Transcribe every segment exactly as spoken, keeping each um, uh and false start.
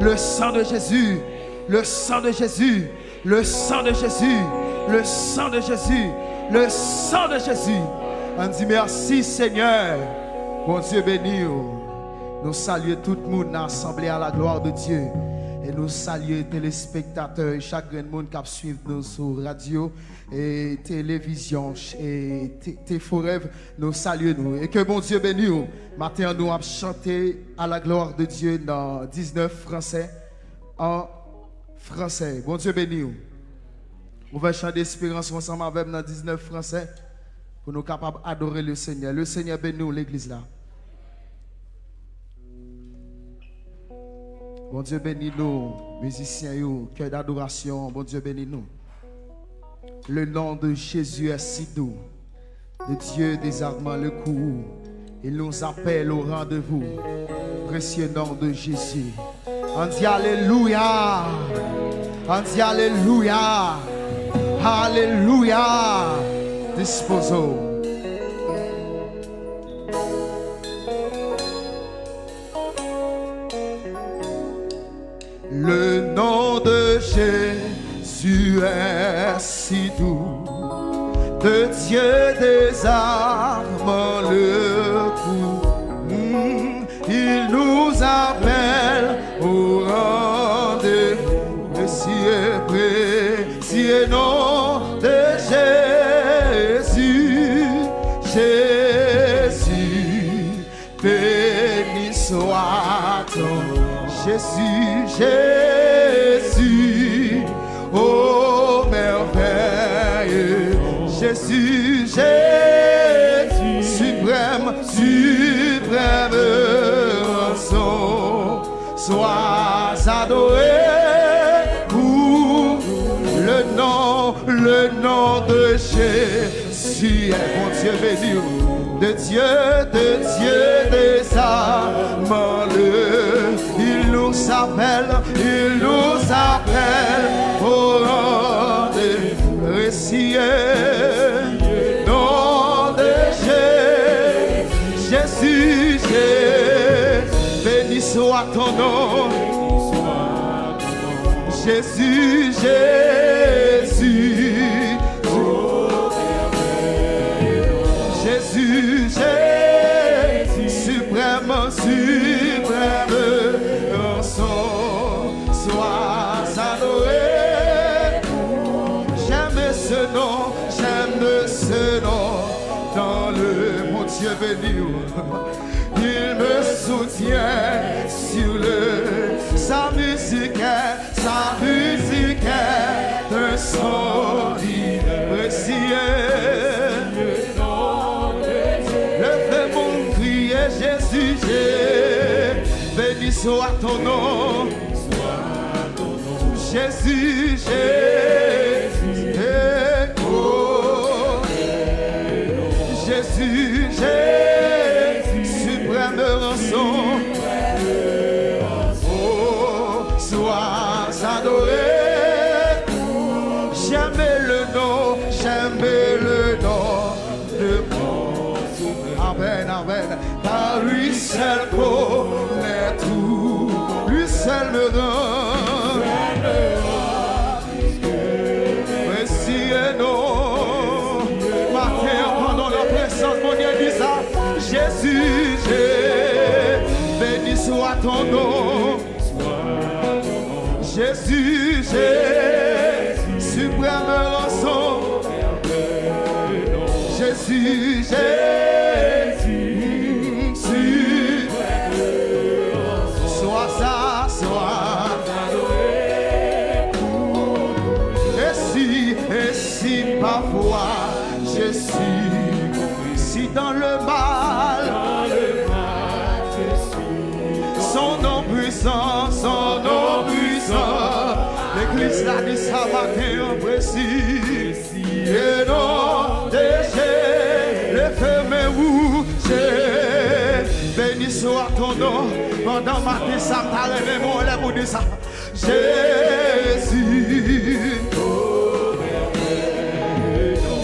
Le sang de Jésus, le sang de Jésus, le sang de Jésus, le sang de Jésus, le sang de Jésus. Ann di mèsi Senyè. Bondye beni w. Nou salye tout moun nan Assemblée à la gloire de Dieu. E nou salye telespektatè e chak grenn moun k ap swiv nou sou radyo e televizyon e te, te Forev. Nou salye nou. E ke Bondye beni w. Maten an, nou ap chante à la gloire de Dieu nan diznèf fransè, an fransè. Bondye beni w. Ouvè chan desperans ou ansanm avè m nan diznèf fransè pou nou kapab adore le Senyè. Le Senyè beni w, legliz la. Bondye beni nou, mizisyen yo, kè dadorasyon, Bondye beni nou. Le nom de Jésus est si doux. De Dieu désarmant le courroux, il nous appelle au rendez-vous. Précieux nom de Jésus. Ann di alelouya. Ann di alelouya. Alelouya. Dispoze w. Le nom de Jésus est si doux, de Dieu désarmant le courroux. Hmm, il nous appelle au rendez-vous. Précieux, précieux nom de Jésus, Jésus. Béni soit ton Jésus, Jésus, ô merveilleux Jésus, Jésus, suprême, suprême rançon. Sois adoré pour le nom, le nom de Jésus. Si, Bondye beni w. De Dieu, de Dieu désarmant le, il nous appelle, il nous appelle au rendez-vous. Précieux nom de Jésus, Jésus, Jésus, béni soit ton nom. Jésus, Jésus, Jésus, Jésus, suprême, suprême rançon, sois adoré. J'aime ce nom, j'aime ce nom dans le monde. Bondye beni w. Il me soutient sur le, sa musique est, sa musique est un son précieux. Leve moun kriye Jezi, Jezi, béni soit ton nom. Jezi, Jezi, eh, oh. Jezi, Jezi, suprême rançon. Oh, sois adoré. J'aime le nom, j'aime le nom de mon Sauveur. Amen, amen. Car lui seul connaît tout, lui seul me rend. Précieux nom. Maten an, pandan nan prezans Bondye, di sa. Jezi, Je, béni soit ton nom. Jezi, Jezi, suprême rançon. Jezi, Jezi, suprême rançon. Soit sa, soit. E si, e si pafwa je suis, si dans le mal, son nom puissant, son nom puissant. Legliz la di sa maten an, presi. E non de Je, le feu me rouge. Béni soit ton nom. Pandan maten sa, m ta renmen mwen lè pou di sa. Jezi.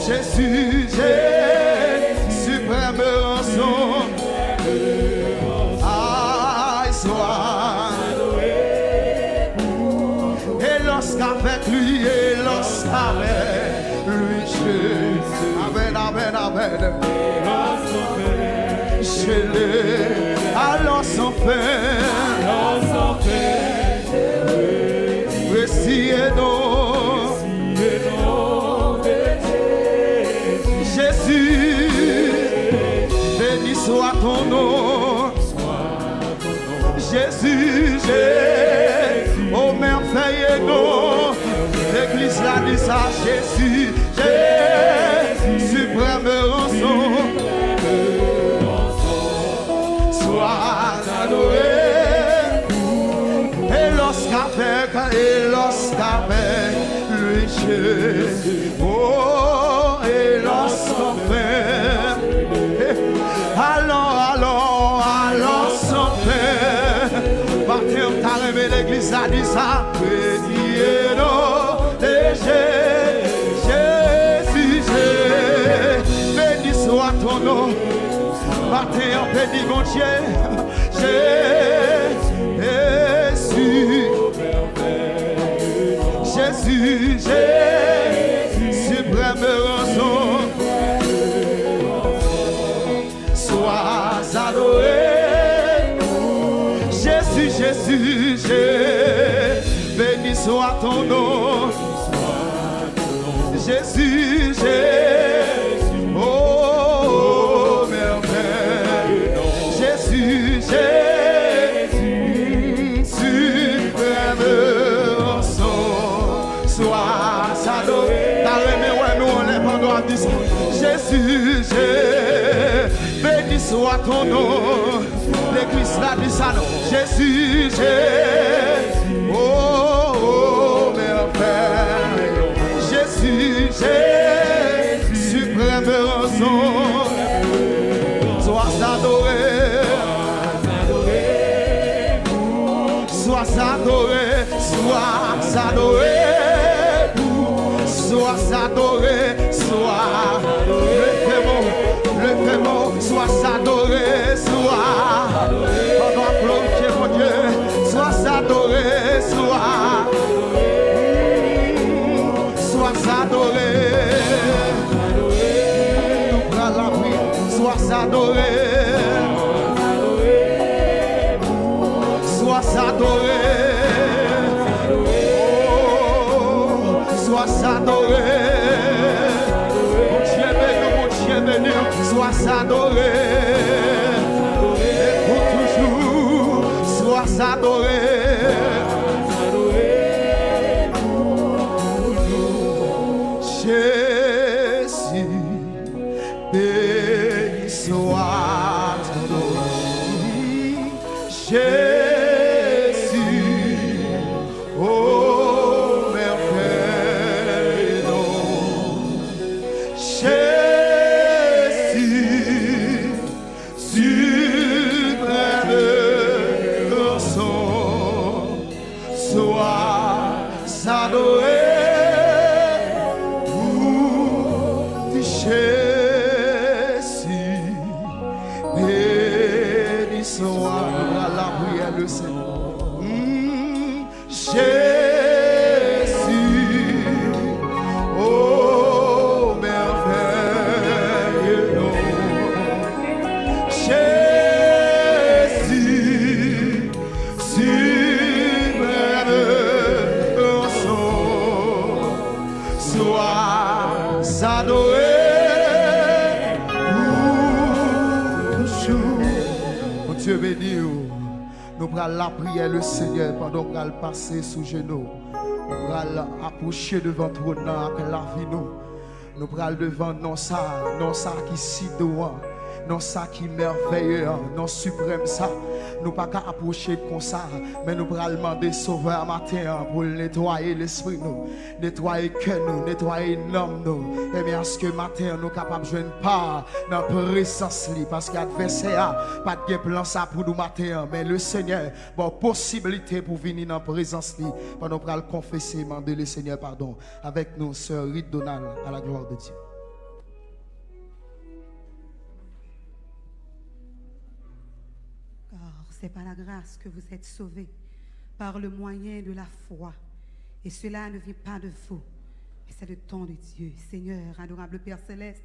Jezi, Jezi, suprême rançon. Ay, swa. Avec lui et lorsqu'avec lui je. Amen, amen, amen. Je l'ai. Alors sans peine. Précieux nom. Jésus, béni soit ton nom. Jésus, Jésus, ô merveilleux nom. Legliz la di sa, Jésus, Jésus, suprême rançon. Sois adoré. Et lorsqu'avec, et lorsqu'avec lui, Jésus, oh, et lorsqu'enfin, alò, alò, alò, sanfè. Maten an, m ta renmen legliz la di sa. Béni non de Jésus, Jésus. Béni soit ton nom. Maten an, beni Bondye. Jésus, Jésus, Jésus, suprême rançon. Sois adoré. Jésus, Jésus, Jésus, béni soit ton nom. Jésus, Jésus, oh, merveilleux nom. Jésus, Jésus, suprême rançon. Sois adoré. Ta renmen wè nou anlè pandan w ap di sa. Jésus, Jésus, béni soit ton nom. Legliz la di sa non. Jésus, Jésus, oh, oh, merveilleux. Jésus, Jésus, suprême rançon. Sois adoré. Sois adoré. Sois adoré. Sois adoré. Sois. Leve men w. Leve men w. Sois adoré, sois. Pandan w ap glorifye Bondye, sois adoré, sois. Sois adoré. Nou pral lapriyè. Sois adoré. Sois adoré. Oh, sois adoré. Bondye beni w, Bondye beni w. Sois adoré. Et pour toujours, sois adoré. Jésus, béni soit ton nom. Jésus, ô merveilleux nom. Jésus, suprême rançon, sois adoré pour Jésus. Béni soit. Nou pral lapriyè, le Seigneur. Mm. Jésus, ô merveilleux nom. Jésus, suprême rançon, sois adoré pour toujours. Bondye beni w. Nou pral lapriyè le Senyè pandan w pral pase sou jenou. Nou pral apwoche devan twòn nan ak lavi nou. Nou pral devan non sa, non sa ki si dou an, non sa ki mèvèye an, non siprèm sa. Nou pa ka apwoche konsa, men nou pral mande Sovè a maten an pou l netwaye lespri nou, netwaye kè nou, netwaye nanm nou. Ebyen, aske maten an nou kapab jwenn pa nan prezans li, paske advèsè a pa t gen plan sa pou nou maten an, men le Senyè ba w posiblite pou vini nan prezans li pandan w pral konfese, mande le Senyè padon. Avèk nou, sè Ruth Donald, à la gloire de Dieu. Car c'est par la grâce que vous êtes sauvés, par le moyen de la foi. Et cela ne vient pas de vous, mais c'est le don de Dieu. Seigneur, adorable Père Céleste,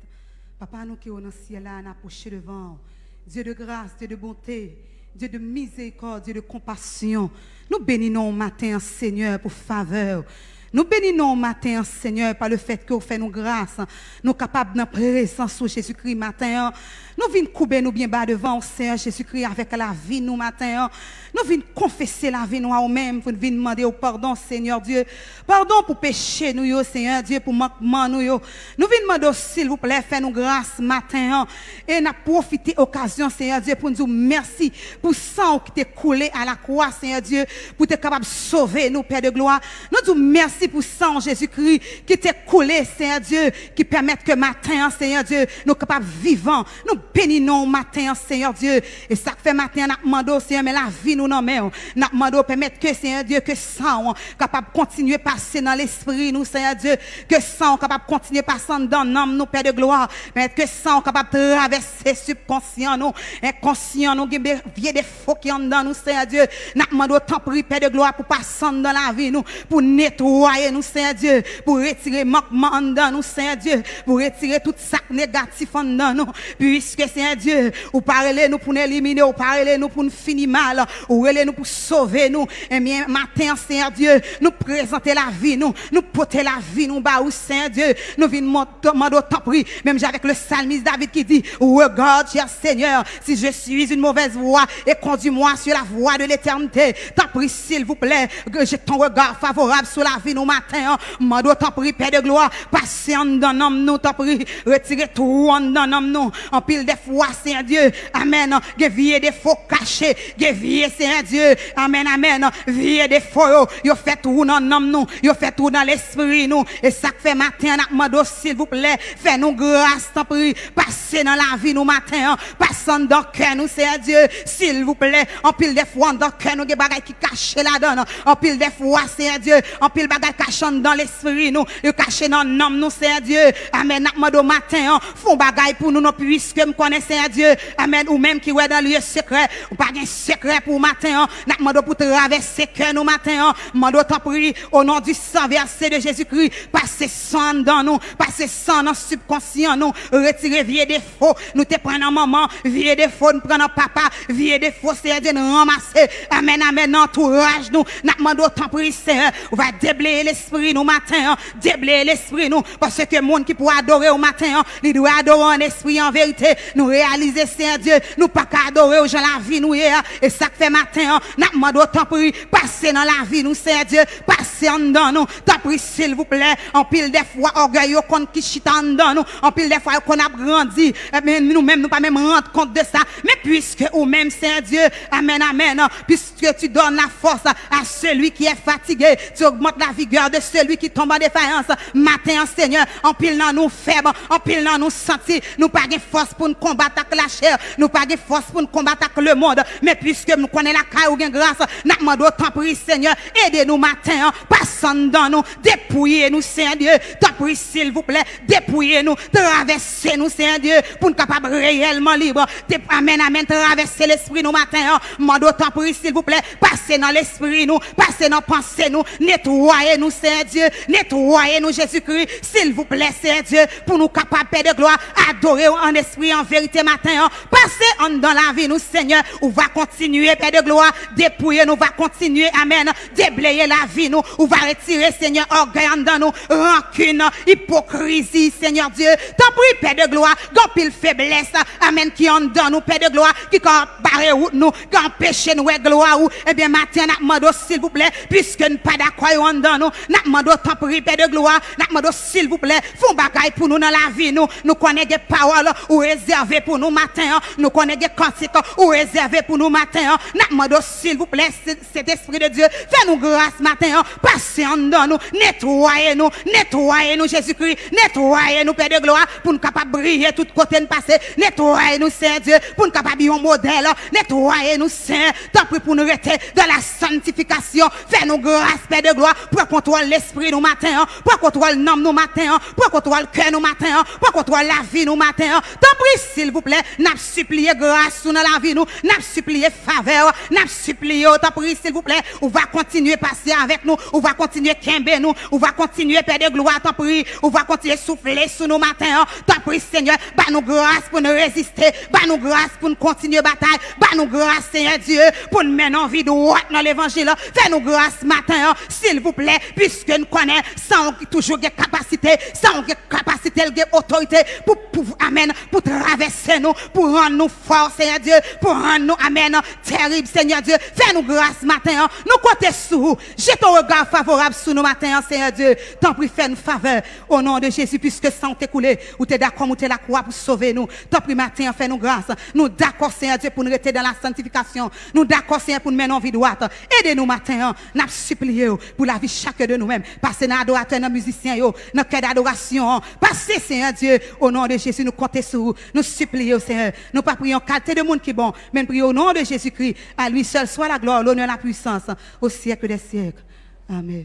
Papa nou ki ou nan syèl la, n apwoche devan ou. Dieu de grâce, Dieu de bonté, Dieu de miséricorde, Dieu de compassion. Nou beni non w maten an, Senyè, pou favè w. Nou beni non w maten an, Senyè, pa le fèt ke w fè nou gras. Nou kapab nan prezans ou, Jezikri, maten an. Nou vin koube nou byen ba devan w, Senyè Jezikri, avèk lavi nou maten an. Nou vin konfese lavi nou a ou menm, pou n vin mande w padon, Senyè Dye. Padon pou peche nou yo, Senyè Dye, pou mankman nou yo. Nou vin mande w, silvouplè, fè nou gras maten an. E n ap pwofite okazyon, Senyè Dye, pou n di w mèsi pou san w ki te koule a la kwa, Senyè Dye, pou te kapab sove nou, Pè de glwa. Nou di w mèsi pou san w, Jezikri, ki te koule, Senyè Dye, ki pèmèt ke maten an, Senyè Dye, nou kapab vivan. Nou beni non w maten an, Senyè Dye. E sa k fè maten an, n ap mande w, Senyè, men lavi nou nan men w. N ap mande w pèmèt ke, Senyè Dye, ke san w kapab kontinye pase nan lespri nou, Senyè Dye. Ke san w kapab kontinye pase anndan nanm nou, Pè de glwa. Pèmèt ke san w kapab travèse sibkonsyan nou, enkonsyan nou, gen be- vye defo ki anndan nou, Senyè Dye. N ap mande w, tanpri, Pè de glwa, pou pase anndan lavi nou, pou netwaye nou, Senyè Dye, pou retire mankman anndan nou, Senyè Dye, pou retire tout sa k negatif anndan nou. Piske, Senyè Dye, ou pa rele nou pou n elimine, ou pa rele nou pou n fini mal, ou rele nou pou sove nou. Ebyen, maten an, Senyè Dye, nou prezante lavi nou, nou pote lavi nou ba ou, Senyè Dye. Nou vin mande w, tanpri, menm jan avèk le salmis David ki di, regarde, cher Seigneur, si je suis une mauvaise voie et conduis-moi sur la voie de l'éternité. Tanpri, silvouplè, jette ton regard favorab sou lavi nou maten an. Mande w, tanpri, Pè de glwa, pase anndan nanm nou, tanpri, retire twou anndan nanm nou. Anpil de fwa, Senyè Dye, amèn, gen vye defo kache, gen vye, Senyè Dye, amèn, amèn, vye defo yo, yo fè twou nan nanm nou, yo fè twou nan lespri nou. E sa k fè maten an, n ap mande w, silvouplè, fè nou gras, tanpri, pase nan lavi nou maten an, pase anndan kè nou, Senyè Dye, silvouplè. Anpil de fwa, anndan kè nou, gen bagay ki kache ladan l. Anpil de fwa, Senyè Dye, anpil bagay kache anndan lespri nou, yo kache nan nanm nou, Senyè Dye. Amèn. N ap mande w maten an, fè yon bagay pou nou, non, piske m konnen, Senyè Dye, amèn, ou menm ki wè dans lieu secret, ou pa gen sekrè pou maten an. N ap mande w pou travèse kè nou maten an. Mande w, tanpri, au nom du sang versé de Jésus-Christ, pase san anndan nou, pase san nan sibkonsyan nou, retire vye defo nou te pran nan manman, vye defo nou pran nan papa, vye defo, Senyè Dye, nou ranmase, amèn, amèn, nan antouraj nou. N ap mande w, tanpri, Senyè, ou va debleye lespri nou maten an, debleye lespri nou, paske moun ki pou adore w maten an, li dwe adore w an espri, an verite. Nou reyalize, Senyè Dye, nou pa ka adore w jan lavi nou ye a. E sa k fè maten an, n ap mande w, tanpri, pase nan lavi nou, Senyè Dye, pase anndan nou. Tanpri, silvouplè, anpil de fwa, ògèy yo konn ki chita anndan nou. Anpil de fwa, yo konn ap grandi. Men nou menm, nou pa menm rann kont de sa. Men piske ou menm, Senyè Dye, amèn, amèn, puisque tu donnes la force à celui qui est fatigué, tu augmentes la vigueur de celui qui tombe en défaillance. Maten an, Senyè, anpil nan nou fèb, anpil nan nou santi nou pa gen fòs pou n konbat ak lachè, nou pa gen fòs pou n konbat ak lemonn. Men piske nou konnen lakay ou gen gras, n ap mande w, tanpri, Senyè, ede nou maten an, pase anndan nou, depouye nou, Senyè Dye, tanpri, silvouplè, depouye nou, travèse nou, Senyè Dye, pou n kapab reyèlman lib. Dep- amèn, amèn, travèse lespri nou maten an. Mande w, tanpri, silvouplè, pase nan lespri nou, pase nan panse nou, netwaye nou, Senyè Dye, netwaye nou, Jezikri, silvouplè, Senyè Dye, pou nou kapab, Pè de glwa, adore w an espri, an verite maten an. Pase anndan lavi nou, Senyè, ou va kontinye, Pè de glwa, depouye nou, va kontinye, amèn, debleye lavi nou, ou va retire, Senyè, ògèy anndan nou, rankin, ipokrizi, Senyè Dye. Tanpri, Pè de glwa, gen anpil feblès, amèn, ki anndan nou, Pè de glwa, ki ka bare wout nou, ki anpeche n wè glwa ou. Ebyen, maten an, n ap mande w, silvouplè, piske n pa dakò yo anndan nou, n ap mande w, tanpri, Pè de glwa, n ap mande w, silvouplè, fè yon bagay pou nou nan lavi nou. Nou konnen gen pawòl ou rezève pou nou maten an. Nou konnen gen kantik ou rezève pou nou maten an. N ap mande w, silvouplè, Sentespri de Dye, fè nou gras maten an, pase anndan nou, netwaye nou, netwaye nou, Jezikri, netwaye nou, Pè de glwa, pou n kapab briye tout kote n pase, netwaye nou, Senyè Dye, pou n kapab yon modèl, netwaye nou, Senyè, tanpri pou nou rete dans la sanctification, fè nou gras, Pè de glwa, pran kontwòl lespri nou maten an, pran kontwòl nanm nou maten an, pran kontwòl kè nou maten an, pran kontwòl lavi nou maten an, tanpri, silvouplè, n ap sipliye gras ou nan lavi nou, n ap sipliye favè w, n ap sipliye w, tanpri, silvouplè, ou va kontinye pase avèk nou, Ou va kontinye kenbe nou. Ou va kontinye, Pè de glwa, tanpri. Ou va kontinye soufle sou nou maten an. Tanpri, Senyè, ba nou gras pou n reziste. Ba nou gras pou n kontinye batay. Ba nou gras, Senyè Dye, pou n mennen yon vi dwat nan levanjil. Fè nou gras maten an, silvouplè, piske n konnen sa w ki toujou gen kapasite, sa w gen kapasite, l gen otorite pou, pou, amèn, pou travèse nou, pou rann nou fò, Senyè Dye, pou rann nou, amèn, terib, Senyè Dye. Fè nou gras maten an. Nou konte sou ou. Jete yon rega favorab sou nou maten an, Senyè Dye. Tanpri, fè n favè. O non de Jezi, piske san w te koule, ou te dakò moute lakwa pou sove nou. Tanpri, maten an, fè nou gras. Nou dakò, Senyè Dye, pou n rete dan la santifikasyon. Nou dakò, Senyè, pou n mennen yon vi dwat. Ede nou maten an. N ap sipliye w pou lavi chak de nou menm. Pase nan adoratè, nan mizisyen yo, nan kè dadorasyon an. Pase, Senyè Dye, o non de Jezi, nou konte sou ou. Nou sipliye w, Senyè. Nou pa priye yon kalite de moun ki bon, men n priye o non de Jezikri. A li sèl swa la glwa, lonè, la pwisans, o syèk dè syèk. Amèn.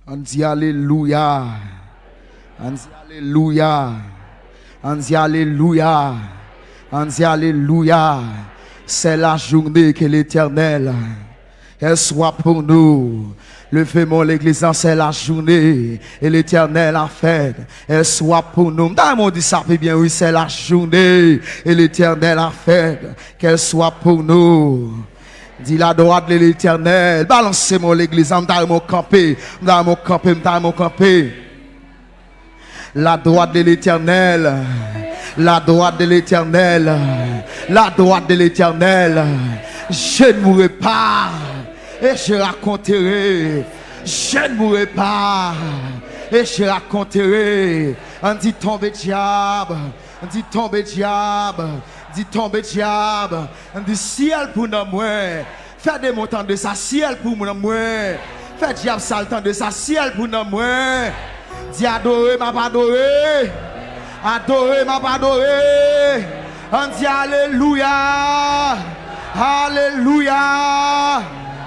Ann di alelouya. Ann di alelouya. Ann di alelouya. Ann di alelouya. C'est la journée que l'Éternel, elle soit pour nous. Leve men w legliz la, c'est la journée et l'Éternel a fait, elle soit pour nous. M ta renmen w di sa pi byen, wi, c'est la journée et l'Éternel a fait, qu'elle soit pour nous. Di, la droite de l'Éternel. Balanse men w legliz la, m ta renmen w kanpe. M ta renmen w kanpe, m ta renmen w kanpe. La droite de l'Éternel, la droite de l'Éternel, la droite de l'Éternel. Je ne mourrai pas et je raconterai. Je ne mourrai pas et je raconterai. Ann di, tonbe dyab. Ann di, tonbe dyab. Di, tonbe dyab. Ann di, syèl pou nanm mwen. Fè demon tande sa, syèl pou nanm mwen. Fè dyab sa l tande sa, syèl pou nanm mwen. Di, adore m ap adore. Adore m ap adore. Ann di, alelouya. Alelouya.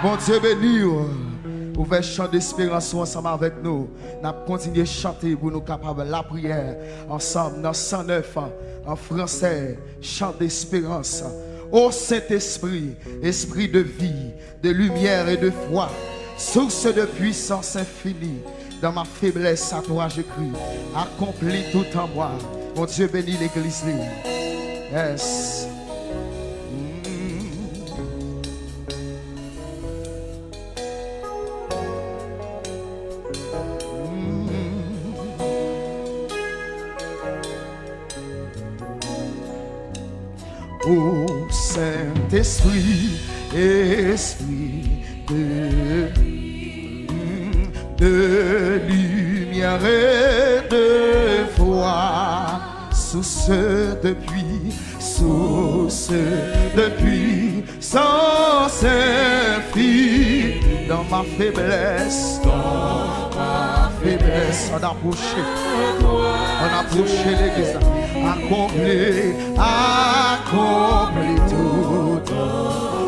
Bondye beni w. Ouvè chan desperans ou ansanm avèk nou. N ap kontinye chante pou nou kapab lapriyè ansanm nan san nèf an fransè, Chant d'espérance. Ô Saint-Esprit, esprit de vie, de lumière et de foi, source de puissance infinie, dans ma faiblesse à toi je crie, accomplis tout en moi. Bondye beni legliz li. Yes. Mm. Ô Saint-Esprit, Esprit de, de lumière et de foi, source de puits, source de puits, sans fin, dans ma faiblesse, dans ma faiblesse. Ann apwoche, ann apwoche legliz la. Accomplis, accomplis tout.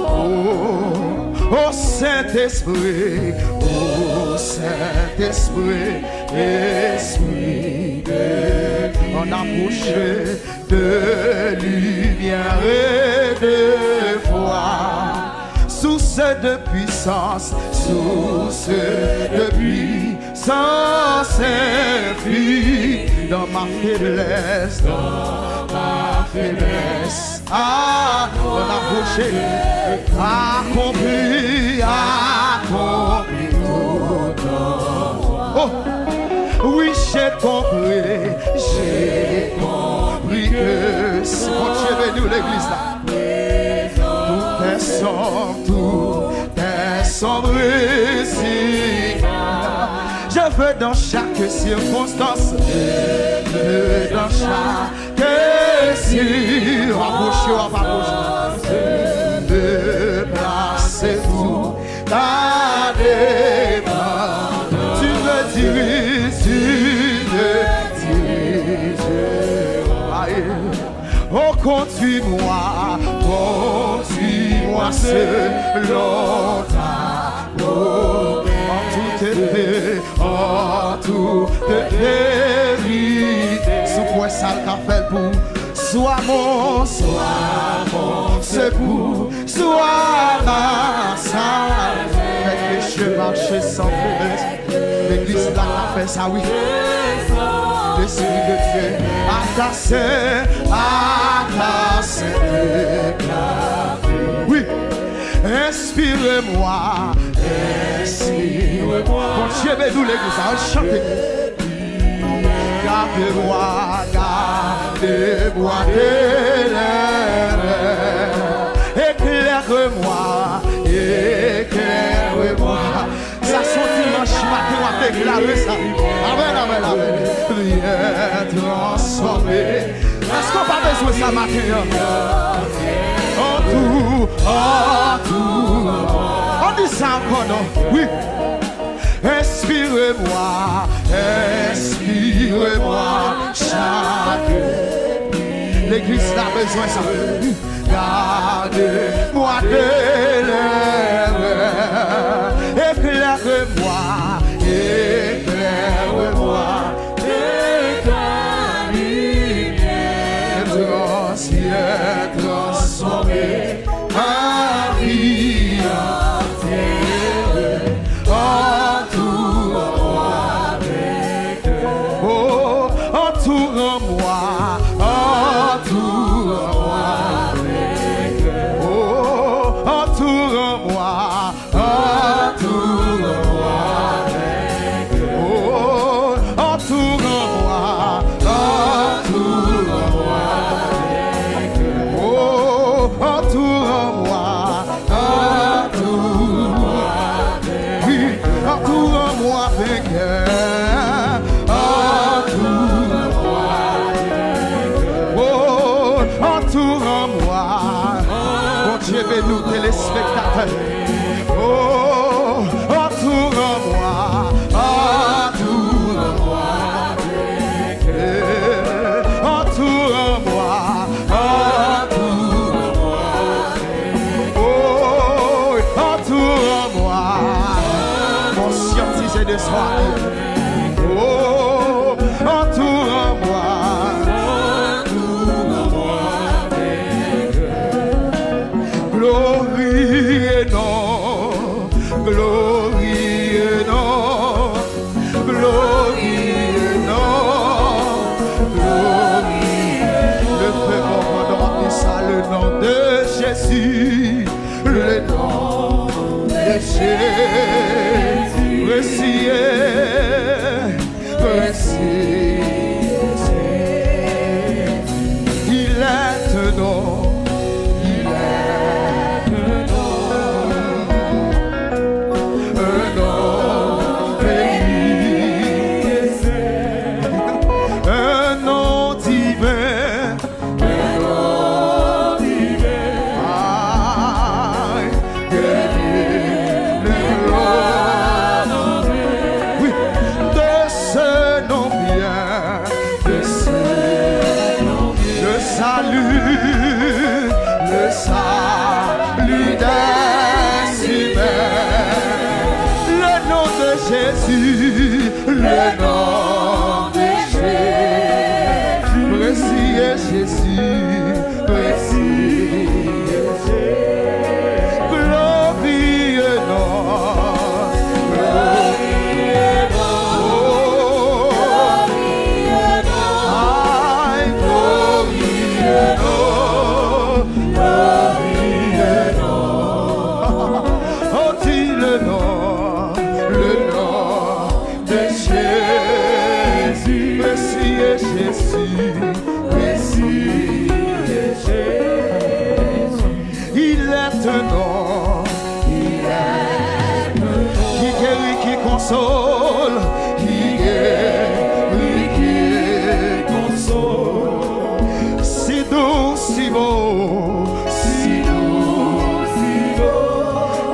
Oh, ô Saint-Esprit, ô Saint-Esprit, Esprit de, ann apwoche, de lumière et de foi, source de puissance, source de puissance infinie, dans ma faiblesse, dans ma faiblesse. Ah, ann apwoche. Accomplis, accomplis tout. Oh, oui, j'ai compris, j'ai compris que si Bondye beni w legliz la. Tout est sombre, tout est sombre ici. Je veux dans chaque circonstance, je veux dans chaque circonstance, rapproche-toi, rapproche. Me placer sous ta dépendance. Tu me diriges, tu me diriges. Aïe. Oh, conduis-moi, conduis-moi selon ta volonté. En toute paix, en toute vérité. Si w kwè sa l ka fè l pou ou. Sois mon, sois mon secours, sois ma salvation. Mache san feblès. Legliz la ka fè sa, wi. L'Esprit de Dieu, à ta sainte, à ta sainte clarté. Wi. Inspirez-moi, inspirez-moi. Bondye beni w, legliz la. Ann chante. Gardez-moi, gardez-moi de l'erreur. Éclaire-moi, éclaire-moi. Sa se yon dimanch maten w ap deklare sa. Amèn, amèn, amèn. Bien transformé. Èske w pa bezwen sa maten an? Antou, antou. Ann di sa ankò non. Wi. Inspirez-moi, inspirez-moi chaque. Legliz la bezwen sa. Gardez-moi de l'erreur, éclairez-moi, éclairez-moi de ta lumière. Trans-, transformez ma vie entière. Entoure-moi avec Oh, entoure-moi, entoure-moi avec Oh, entoure-moi, entoure-moi avec Oh, entoure-moi, entoure-moi avec Oh, entoure-moi, entoure-moi avec Oui, entoure-moi, vainqueur. Entoure-moi. Oh, entoure-moi. Bondye beni w, telespektatè. Oh, entoure-moi. Entoure-moi. Entoure-moi. Entoure-moi. Oh, entoure-moi. Conscientisé de soi. Oh, entoure-moi. Glorieux nom, glorieux nom. Glorieux nom, glorieux nom. Leve men w pandan w ap di sa, le nom de Jésus, le nom de Jésus. Précieux, précieux. Il est un nom, il est un nom. Un nom béni, un nom divin, un nom divin. Aïe, que Dieu le gloire. Oui, de ce nom vient de ce nom le salut, le salut des humains. Le nom de Jésus, le nom de Jésus. Précieux Jésus, précieux Glorieux nom. Glorieux nom. Oh. Glorieux nom. Aïe, glorieux nom. Glorieux nom. Oh, dis le nom, le nom de Jésus. Précieux Jésus. Précieux Jésus. Il est un nom, il est un nom qui guérit, qui console, qui guérit, qui console. Si doux, si beau, si doux, si beau,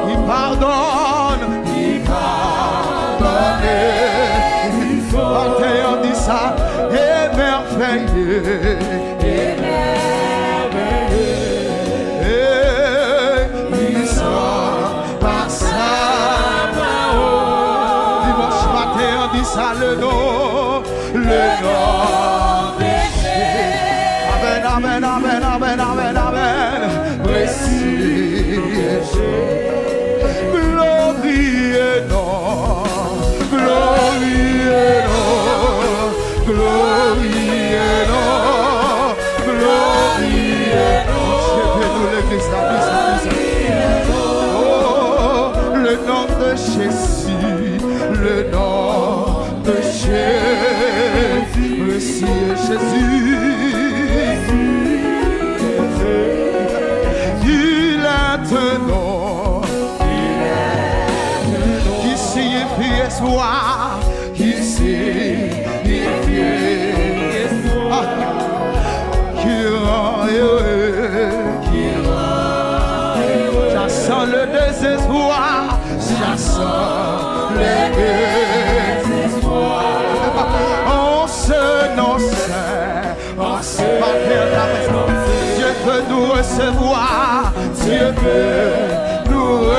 il pardonne, il pardonne, il faut. Chante, ann di sa, émerveillé. Émerveillé, puissant par sa parole. Dimanch maten, ann di sa, le nom, le nom de Jésus. Amen, amen, amen, amen, amen, amen. Précieux, glorieux nom. Jésus, le nom de Jésus, merci Jésus. Il est un nom qui signifie espoir, qui signifie espoir, qui rend heureux, qui rend heureux, chassant le désespoir, chassant le désespoir. En ce nom saint, en ce matin, Dieu veut nous recevoir, Dieu veut nous recevoir.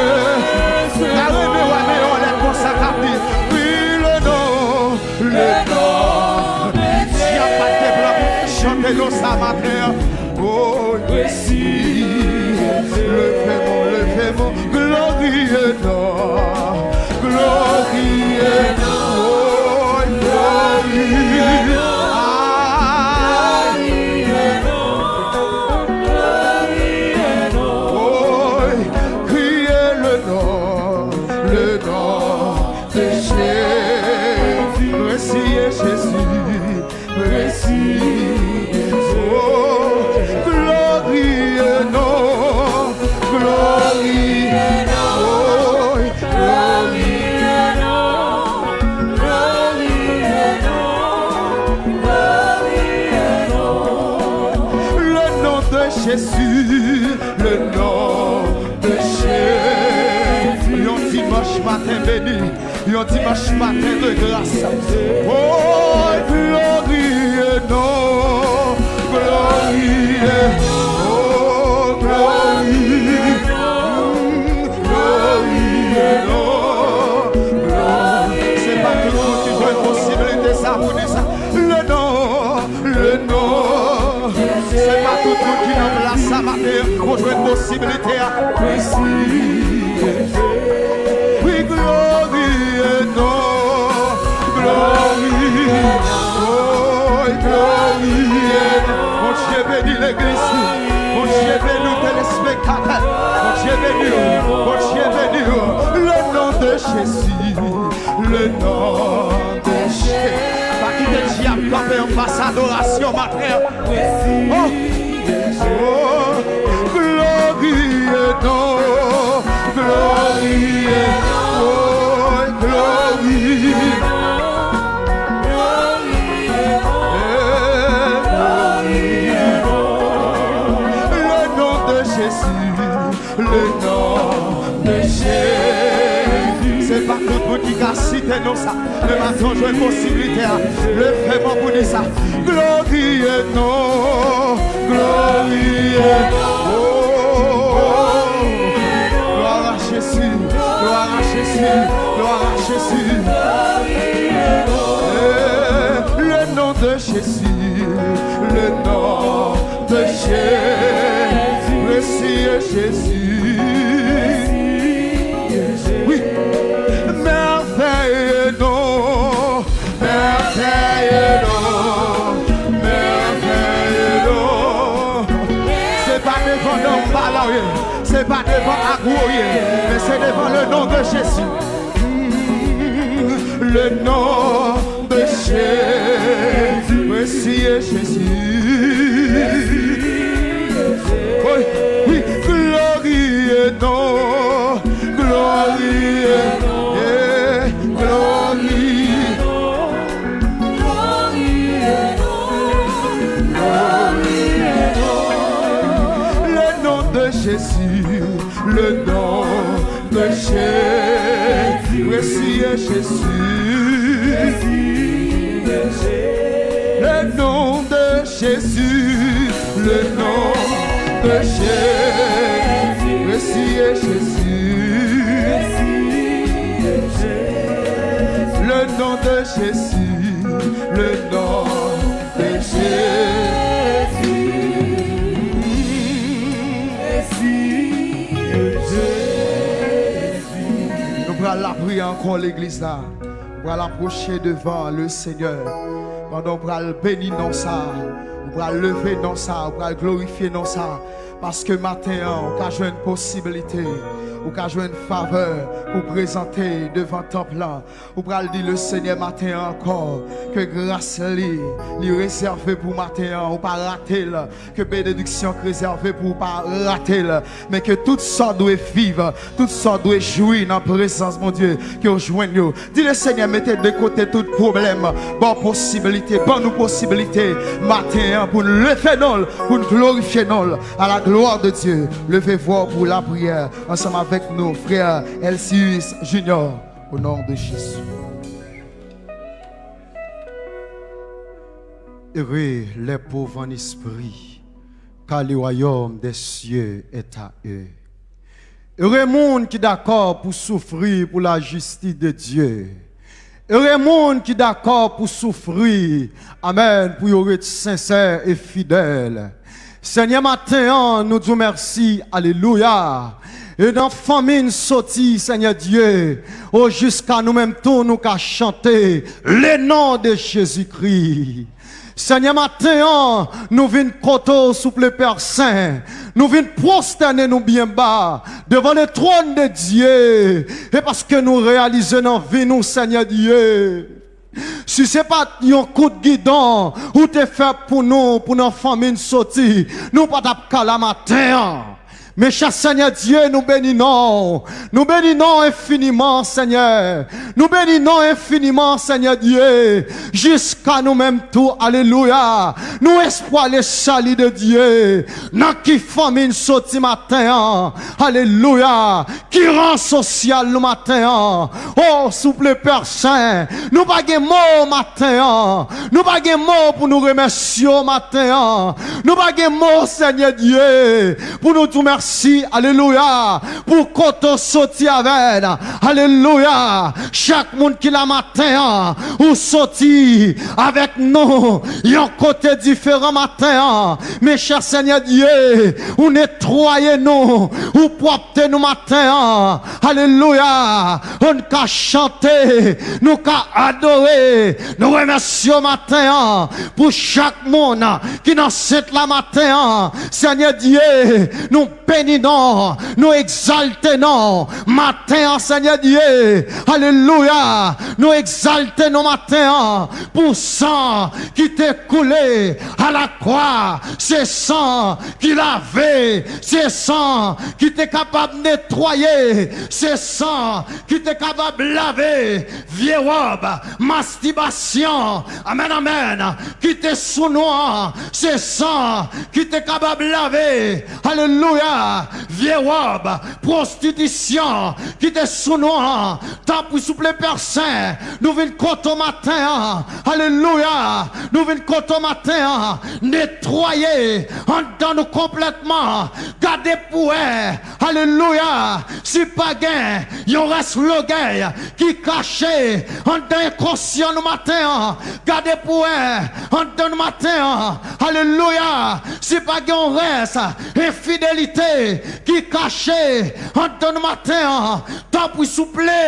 Ka rele w a deyò lè konsa k ap di, wi, le nom, le nom. Dyab pa t gen plan pou chante non sa maten an. Oh, Jésus, le fèmon, le fèmon, glorieux nom, glorieux nom, oh, glorieux nom, ah, glorieux nom, oh, criez le nom, le nom de Jésus, merci Jésus. Précieux, oh, glorieux nom, glorieux nom, oh, glorieux nom, glorieux nom, glorieux nom. Le nom de Jésus, le nom de Jésus. Yon dimanch maten beni. Yon dimanch maten de gras. Oh, glorieux nom, glorieux, oh, glorieux nom, glorieux nom, glorieux. Se pa tout moun ki jwenn posiblite sa pou di sa. Le nom, le nom. Se pa tout moun ki nan plas sa maten pou jwenn posiblite a. Wi, glorieux nom, glorieux, oh, glorieux nom. Bondye beni legliz li. Bondye beni w, telespektatè. Bondye beni w. Bondye beni w. Le nom de Jésus. Le nom de Jésus. Pa kite dyab kanpe anfas adorasyon maten an. Oh. Oh, glorieux nom, glorieux, oh, glorieux nom, glorieux nom, eh, glorieux nom. Le nom de Jésus, le nom de Jésus. Se pa tout moun ki ka site non sa. Le maten, w jwenn posiblite a. Leve men w pou di sa. Glorieux nom, glorieux. Oh, gloire à Jésus, gloire à Jésus, gloire à Jésus. Eh, le nom de Jésus, le nom de Jésus, précieux Jésus. Oui, merveilleux nom, merveilleux nom, merveilleux nom. Se pa devan Danmbala w ye, se pa devan Agwo w ye, men se devan le nom de Jésus. Mm, le nom de Jésus, précieux Jésus. Oui, oui, glorieux nom, glorieux, eh, glorieux. Le nom de Jésus, le nom de Jésus, précieux Jésus. Le nom de Jésus, le nom de Jésus, précieux Jésus. Le nom de Jésus, le nom de Jésus. Nou pral lapriyè ankò, legliz la. Ou pral apwoche devan le Senyè. Pandan ou pral beni non sa, ou pral leve non sa, ou pral glorifye non sa. Paske maten an, ou ka jwenn posiblite Ou ka jwenn favè pou prezante devan tanp lan. Ou pral di Lesenyè maten an ankò ke gras li, li rezève pou maten an. Ou pa rate l. Ke benediksyon k rezève pou ou pa rate l. Men ke tout sa w dwe viv, tout sa w dwe jwi nan prezans Bondye, ke w jwenn yo. Di Lesenyè mete de kote tout pwoblèm, ban w posiblite, ban nou posiblite maten an pou n leve non l, pou n glorifye non l. À la gloire de Dieu, leve vwa w pou lapriyè ansanm avèk nou, frè Elsius Junior, au nom de Jésus. Heureux les pauvres en esprit, car le royaume des cieux est à eux. Ere moun ki dakò pou soufri pou lajistis de Dye. Ere moun ki dakò pou soufri, amèn, pou yo ret sensè e fidèl. Senyè, maten an, nou di w mèsi, alelouya. E nan fanmi n soti, Senyè Dye, o, jiska nou menm tou, nou ka chante, le non de Jezikri. Senyè, maten an, nou vin kote w, souple, Pè Sen. Nou vin pwostène nou byen ba devan le trône de Dieu. E paske nou reyalize nan vi nou, Senyè Dye, si se pa t yon kout gidon ou te fè pou nou, pou nan fanmi n soti, nou pa t ap ka la maten an. Men chè Senyè Dye, nou beni non w. Nou beni non w enfiniman, Senyè. Nou beni non w enfiniman, Senyè Dye. Jiska nou menm tou, alelouya. Nou espwa le sali de Dye. Nan ki fanmi n soti maten an, alelouya. Ki ran sosyal nou maten an. O, souple, Pè Sen, nou pa gen mo maten an. Nou pa gen mo pou nou remèsye w maten an. Nou pa gen mo, Senyè Dye, pou nou di w mèsi, alelouya, pou kote w soti avè n, alelouya. Chak moun ki la maten an, ou soti avèk nou yon kote diferan maten an. Men chè Senyè Dye, ou netwaye nou, ou pwòpte nou maten an, alelouya. Ou n ka chante, nou ka adore, nou remèsye w maten an pou chak moun ki nan sant la maten an. Senyè Dye, nou beni non w, nou egzalte non w maten an, Senyè Dye. Alelouya! Nou egzalte non w maten an pou san ki te koule a la kwa. Se san ki lave, se san ki te kapab netwaye, se san ki te kapab lave vye wòb, mastibasyon, amèn, amèn, ki te sou nou an, se san ki te kapab lave, alelouya, vye wòb, pwostitisyon ki te sou nou an. Tanpri, souple, Pè Sen, nou vin kote w maten an, alelouya, nou vin kote w maten an, netwaye anndan nou konplètman, gade pou wè, alelouya, si pa gen yon rès lògèy ki kache anndan enkonsyan nou maten an. Gade pou wè anndan nou maten an. Alelouya. Si pa gen yon rès enfidelite ki kache anndan nou maten an, tanpri, souple,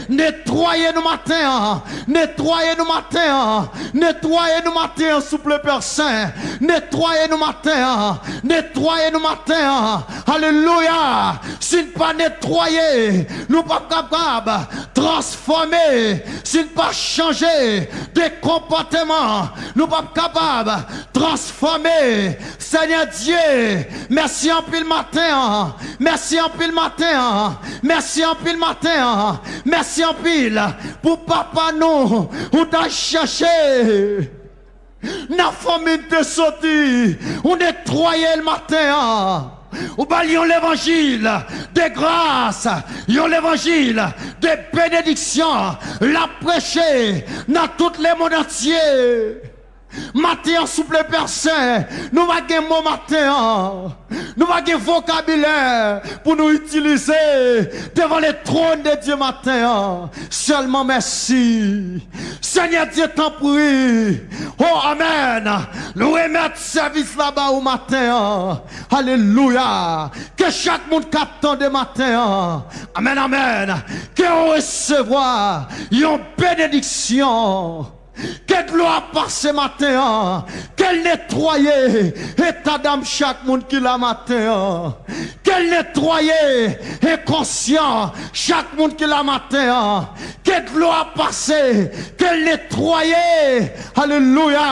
netwaye nou maten an. Netwaye nou maten an. Netwaye nou maten an, souple, Pè Sen. Netwaye nou maten an. Netwaye nou maten an. Alelouya. Si n pa netwaye, nou p ap kapab transfòme. Si n pa chanje de konpòteman, nou p ap kapab transfòme. Senyè Dye, mèsi anpil maten an. Mèsi anpil maten an. Mèsi anpil maten an. Mèsi anpil pou papa nou ou t al chèche. Nan fanmi n te soti, ou netwaye l maten an. Ou ba l yon levanjil de gras, yon levanjil de benediksyon. L ap preche nan tout lemonn antye. Maten an, souple, Pè Sen, nou pa gen mo maten an. Nou pa gen vokabilè pou nou itilize devan le trône de Dieu maten an. Sèlman mèsi. Senyè Dye, tanpri. O, amèn. Nou remèt sèvis la ba ou maten an. Alelouya. Ke chak moun k ap tande maten an, amèn, amèn, ke w resevwa yon benediksyon. Ke Dlo a pase maten an, ke l netwaye eta dam chak moun ki la maten an. Ke l netwaye enkonsyan chak moun ki la maten an. Ke dlo a pase, ke l netwaye, alelouya,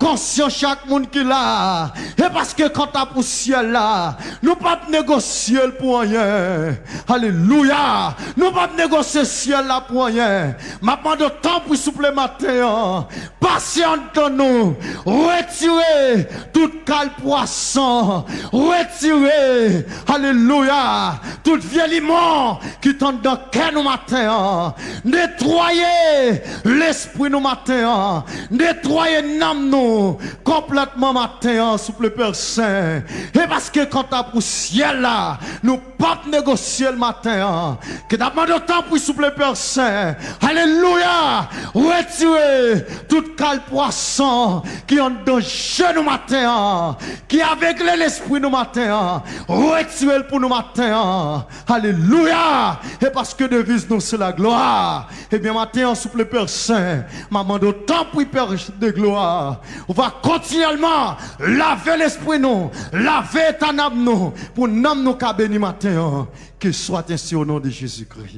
konsyan chak moun ki la. E paske kanta pou syèl la, nou p ap negosye l pou anyen. Alelouya! Nou p ap negosye syèl la pou anyen. M ap mande w tanpri souple maten an, pase anndan nou, retire tout kal pwason, retire, alelouya, tout vye limon ki t anndan kè nou maten an. Netwaye lespri nou maten an. Netwaye nanm nou konplètman maten an, souple Pè Sen. E paske kanta pou syèl la, nou p ap negosye l maten an. Ke n ap mande w tanpri souple Pè Sen. Alelouya! Retire tout kal pwason ki anndan je nou maten an, ki avegle lespri nou maten an. Retire l pou nou maten an. Alelouya! E paske deviz nou se laglwa. Ebyen, maten an, souple Pè Sen, m ap mande w tanpri, Pè de glwa, ou va kontinyèlman lave lespri nou, lave eta nanm nou, pou nanm nou ka beni maten an. Que soit ainsi au nom de Jésus-Christ.